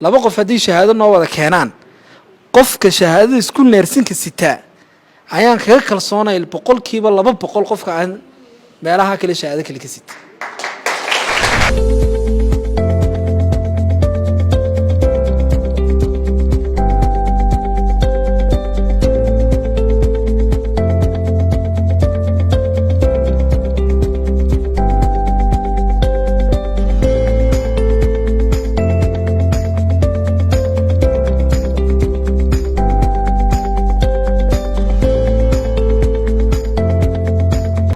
Laba qof haddii shahaado noo wada keenaan, qofka shahaadada isku nursingka sitaa ayaan kaga kalsoonay 200% qofka aan meelaha kale shahaado kale ka sita.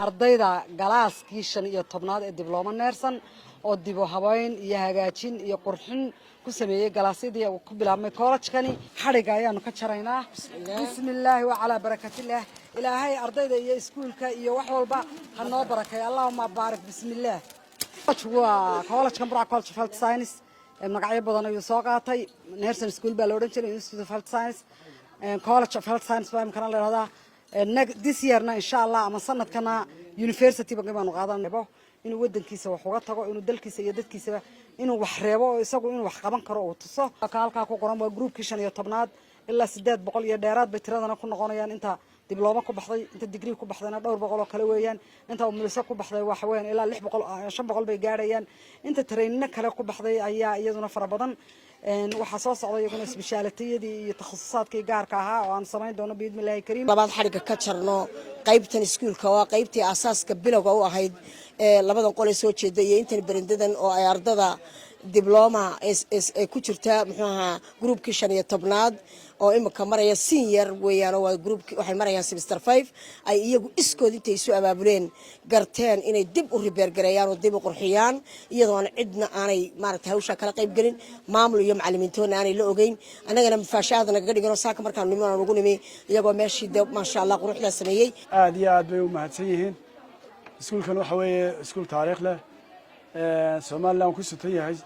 Ardayda classkii 15aad ee diploma nursing oo dib u habeyn iyo hagaajin iyo qurxin ku sameeyey classyadii uu ku bilaabmay collegekani, xadhigga ayaanu ka jaraynaa. Bismi illaahi wacalaa barakatillaah. Ilaahay ardayda iyo iskuulka iyo wax walba ha noo barakeeyo. Allahuma baarik. Bismillaah. Waa collegekan Burco College of Health Science. Magacyo badan ayuu soo qaatay. Nursing school baa la odhan jiray, Institute of Health Science, College of Health Science baa imkana la yidhahdaa. This yearna, insha Allah, ama sanadkana university baanu qaadanabo inuu wadankiisa wax uga tago, inuu dalkiisa iyo dadkiisaba inuu wax reebo oo isagu inuu wax qaban karo uu tuso. Ka halkaa ku qoran waa groupkii 15aad. Ilaa 800 iyo dheeraad bay tiradana ku noqonayaan. Inta diploma ku baxday, inta degree ku baxdayna dhowr boqol oo kale weeyaan. Inta umuliso ku baxday waxa weeyaan ilaa 600, 500 bay gaadhayaan. Inta trainingna kale ku baxday ayaa iyaduna fara badan. Waxaa soo socda iyaguna specialtyyadii iyo takhasusaadkii gaarka ahaa oo aan samayn doono, biidni illaahi kariim. Labaad xadhigga ka jarno qaybtan iskuulka waa qaybtii aasaaska bilowga u ahayd ee labadan qole soo jeeda iyo intan berendadan oo ay ardada diploma ee ku jirta, muxuu ahaa, groupkii 15aad oo imika maraya senior weeyaan, waa groupki waxay marayaan semester 5, ay iyagu iskood intay isu abaabuleen garteen inay dib u repair gareeyaan oo dib u qurxiyaan, iyadoona cidna aanay maaragtay hawshaa kala qayb gelin, maamul iyo macalimiintoona aanay la ogeyn. Annagana mufaashaada nagaga dhiganoo saaka markaan nimi aan ugu nimi iyagoo meeshii de maasha Allah quruxdaa sameeyey. Aad iyo aad bay u mahadsan yihiin. Iskuulkan waxa weeye iskuul taariikh leh, Somaliland ku sutan yahay,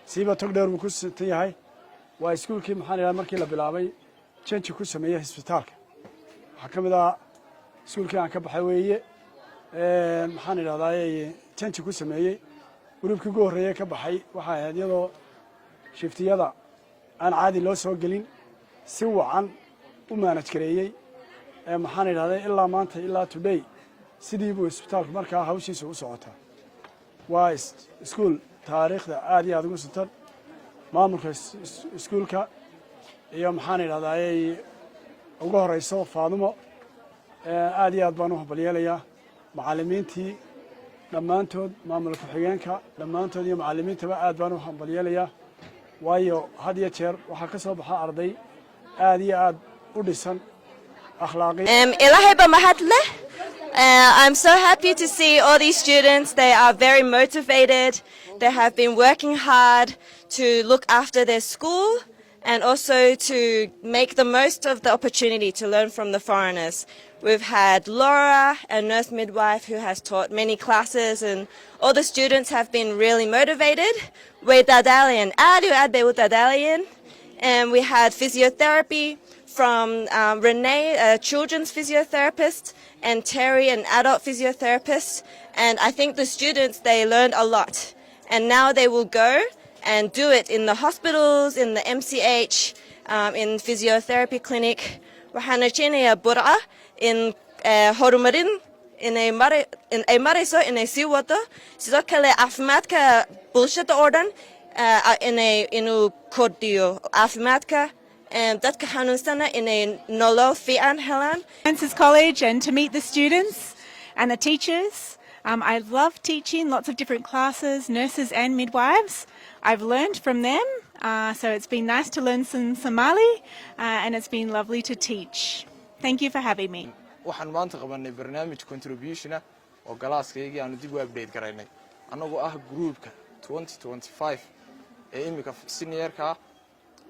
siiba Togdheer buu ku sutan yahay. Waa iskuulkii, maxaan idhaha, markii la bilaabay change ku sameeyey isbitaalka. Waxaa ka mid ah iskuulkii aan ka baxay weeye, maxaan idhahdaa, change ku sameeyey. Groupkii ugu horreeyey ka baxay waxay ahayd iyadoo shiftiyada aan caadi loo soo gelin, si wacan u manage gareeyey, maxaan idhahday, ilaa maanta, ilaa today, sidii buu isbitaalku markaa hawshiisa u socotaa. Waa iskuul taariikhda aad iyo aad ugu sutan. Maamulka iskuulka iyo, maxaan idhahdaa, ugu horeyso Faadumo, aad iyo aad baan u hambalyeelayaa. Macallimiintii dhammaantood, maamul ku-xigeenka dhammaantood iyo macallimiintaba aad baan u hambalyeelayaa, waayo had iyo jeer waxaa ka soo baxa arday aad iyo aad u dhisan akhlaaqi. Ilaahay baa mahad leh. I'm so happy to see all these students. They are very motivated. They have been working hard to look after their school and also to make the most of the opportunity to learn from the foreigners. We've had Laura, a nurse midwife who has taught many classes, and all the students have been really motivated. Way dadaalayaan, aad iyo aad bay u dadaalayaan. And we had physiotherapy from Renee, a children's physiotherapist, and Terry, an adult physiotherapist. And I think the students, they learned a lot. And now they will go and do it in the hospitals, in the MCH, in physiotherapy clinic. Waxaan rajaynayaa Burco in horumarin in ay marayso inay sii wado, sidoo kale caafimaadka bulshada oo dhan inuu kordhiyo caafimaadka dadka xanuunsana inay nolol fiican helaan. Francis College and to meet the students and the teachers. I love teaching lots of different classes, nurses and midwives. I've learned from them, so it's been nice to learn some Somali and it's been lovely to teach. Thank you for having me. Waxaan maanta qabanay barnaamij contribution ah oo classkaygii aanu dib u update garaynay, annagoo ah groupka 2025 ee iminka seniorka ah.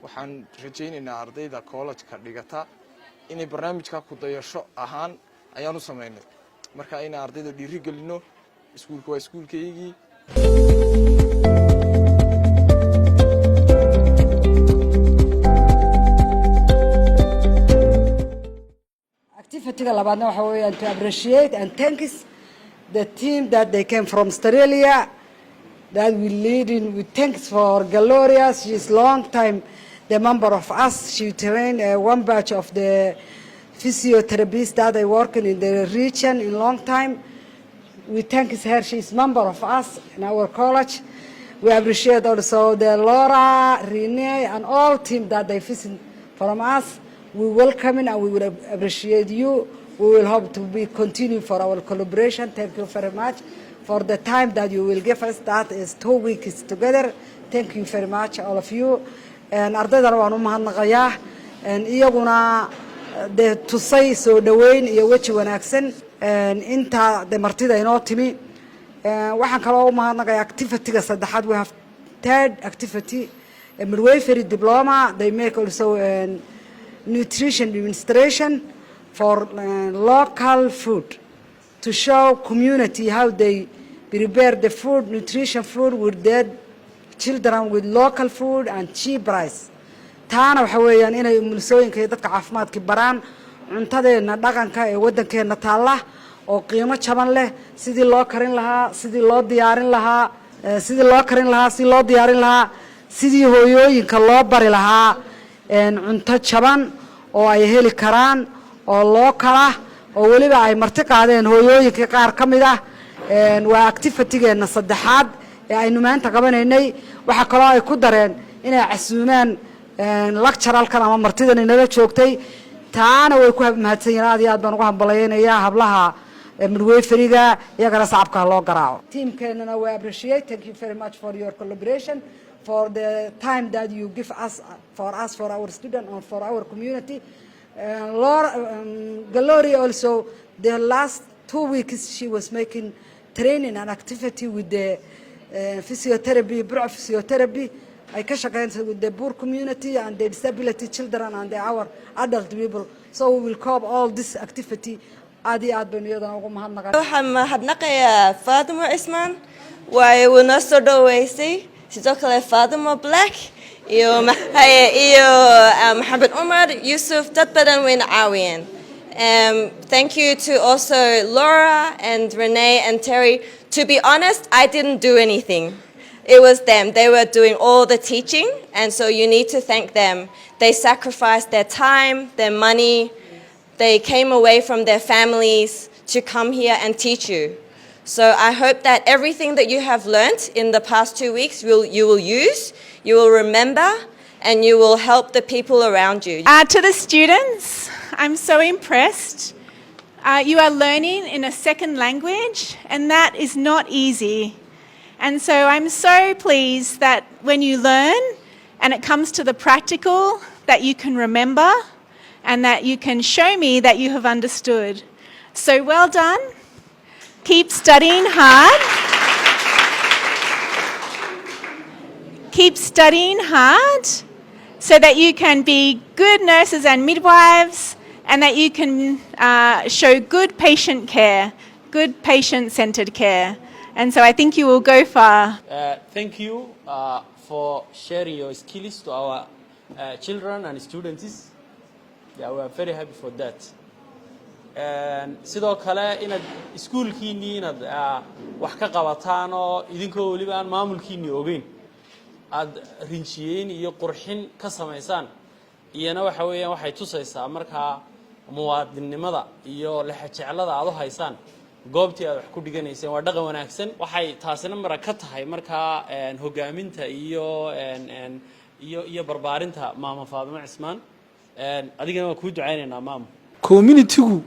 Waxaan rajaynaynaa ardayda collegeka dhigata inay barnaamijka ku dayasho ahaan ayaan u samaynay, marka inaan ardayda dhiiri gelino. Iskuulka waa iskuulkaygii. Activityga labaadna waxa weeyaan to appreciate and thanks the team that they came from Australia. That we leading with thanks for Gloria. She is long time the member of us. She trained one batch of the physiotherapists that they working in the region in long time. We thank her. She is member of us in our college. We appreciate also the Laura, Renee, and all team that they visit from us. We welcome and we will appreciate you. We will hope to be continue for our collaboration. Thank you very much for the time that you will give us. That is 2 weeks together. Thank you very much, all of you. Ardaydana waan u mahadnaqayaa, iyaguna dee tusay soo dhoweyn iyo weji wanaagsan inta de martida inoo timi. Waxaan kaloo u mahadnaqayaa activity-ga saddexaad. We have third activity, midwifery diploma. They make also nutrition demonstration for local food to show community how they prepare the food, nutrition food with their children, with local food and cheap price. Taana waxa weeyaan inay umulisooyinka iyo dadka caafimaadka baraan cuntadeenna dhaqanka ee waddankeenna taalla oo qiimo jaban leh, sidii loo karin lahaa, sidii loo diyaarin lahaa, sidii loo karin lahaa, sidii loo diyaarin lahaa, sidii hooyooyinka loo bari lahaa cunto jaban oo ay heli karaan oo loo kala oo weliba ay marti qaadeen hooyooyinkii qaar ka mid ah. Waa activity-geenna saddexaad ee aynu maanta qabanaynay. Waxaa kaloo ay ku dareen inay casuumaan lecturer-kan ama martidan inala joogtay. Taana way ku mahadsan yihiin. Aad iyo aad baan ugu hambalaynayaa hablaha midwifery-ga. Iyagana sacabka ha loo garaaco. Teamkeenana we appreciate. Thank you very much for your collaboration, for the time that you give us, for us, for our student and for our community. Laura, Gloria also, the last 2 weeks she was making training and activity with the physiotherapy, Burco physiotherapy, ay ka shaqeynaysa with the poor community and the disability children and the our adult people. So we will cope all this activity. Aad iyo aad baynu iyadana ugu mahadnaqan. Waxaan mahadnaqayaa Faatimo Cismaan, waayo wuu noo soo dhoweysay. Sidoo kale Faatimo Black iyo iyo Maxamed Cumar Yusuf, dad badan wayna caawiyeen. Thank you to also Laura and Renee and Terry. To be honest, I didn't do anything. It was them. They were doing all the teaching, and so you need to thank them. They sacrificed their time, their money. They came away from their families to come here and teach you. So I hope that everything that you have learnt in the past 2 weeks you will use, you will remember, and you will help the people around you. To the students, I'm so impressed. You are learning in a second language, and that is not easy. And so I'm so pleased that when you learn and it comes to the practical, that you can remember and that you can show me that you have understood. So well done. Keep studying hard. Keep studying hard so that you can be good nurses and midwives and that you can show good patient care, good patient centered care. And so I think you will go far. Thank you for sharing your skills to our children and students. Yeah, we are very happy for that. And sidoo kale inaad iskuulkiinnii inaad wax ka qabataan oo idinkoo weliba aan maamulkiinnii ogeyn aad rinjiyeyn iyo qurxin ka samaysaan, iyana waxa weeyaan waxay tusaysaa markaa muwaadinnimada iyo lexejeclada aad u haysaan goobtii aad wax ku dhiganayseen. Waa dhaqan wanaagsan. Waxay taasina mara ka tahay markaa hogaaminta iyo barbaarinta Maama Faadimo Cismaan. Adigana waa kuu ducaynaynaa, maamo. Community-gu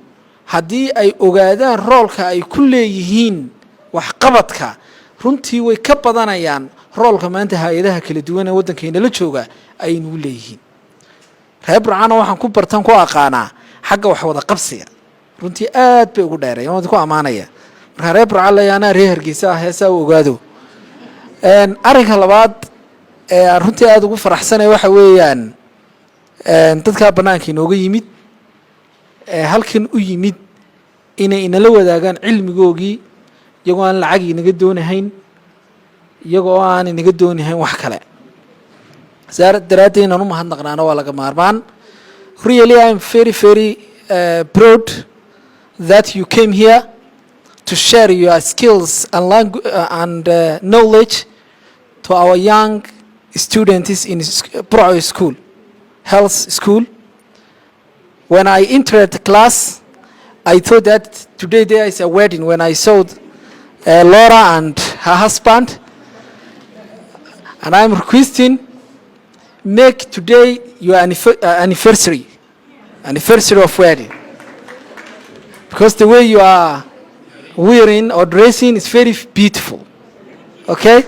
haddii ay ogaadaan role-ka ay ku leeyihiin waxqabadka, runtii way ka badanayaan role-ka maanta hay-adaha kala duwan ee waddankaynala jooga ay nagu leeyihiin. Reer Burcana waxaan ku bartan ku aqaanaa xagga wax wada qabsiga. Runtii aad bay ugu dheereeyan, waan ku ammaanaya. Markaa reer Burca le anaa reer Hargeysa ah, heesaa u ogaado. Arrinka labaad ee aan runtii aada ugu faraxsanaya waxa weeyaan dadkaa bannaanka inooga yimid ee halkan u yimid inay inala wadaagaan cilmigoogii, iyagoo aan lacag inaga doonahayn, iyagoo aan inaga doonahayn wax kale. Saa daraaddeed inaan u mahadnaqnaano waa laga maarmaan. Really, I'm very, very proud that you came here to share your skills and knowledge. to our young students in Burco School, Health School. When I entered the class, I thought that today there is a wedding when I saw Laura and her husband. And I'm requesting, make today your anniversary, anniversary of wedding. Because the way you are wearing or dressing is very beautiful. Okay?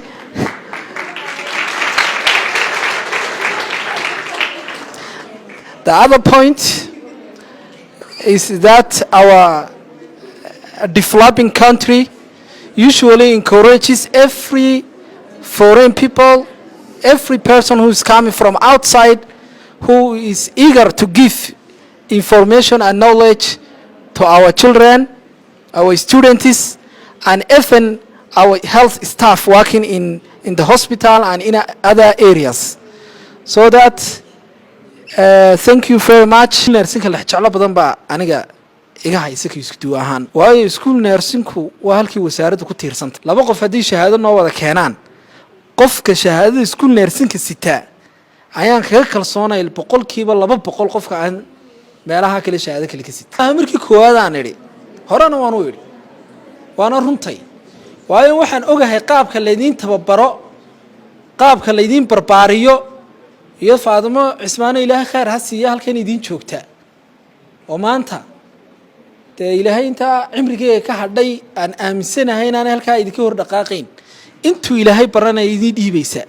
The other point is that our developing country usually encourages every foreign people, every person who is coming from outside, who is eager to give information and knowledge to our children, our students, and even our health staff working in the hospital and in other areas. So that, thank you very much. Nursingka lexjeclo badan baa aniga iga haysa ka isku duw ahaan, waayo iskuul nursingku waa halkii wasaaraddu ku tiirsantay. Laba qof haddii shahaado noo wada keenaan, qofka shahaadada iskuul nursingka sitaa ayaan kaga kalsoonay 200% qofka aan meelaha kale shahaado kale ka sita. Markii koowaad aan idhi, horena waan u idhi, waana runtay, waayo waxaan ogahay qaabka laydiin tababaro, qaabka laydiin barbaariyo. Iyo Faadimo Cismaano, Ilaahay khayr ha siiya, halkan idiin joogta oo maanta dee Ilaahay intaa cimrigeega ka hadhay aan aaminsanahay inaanay halkaa idinka hor dhaqaaqayn intuu Ilaahay baranaya idiin dhiibaysa.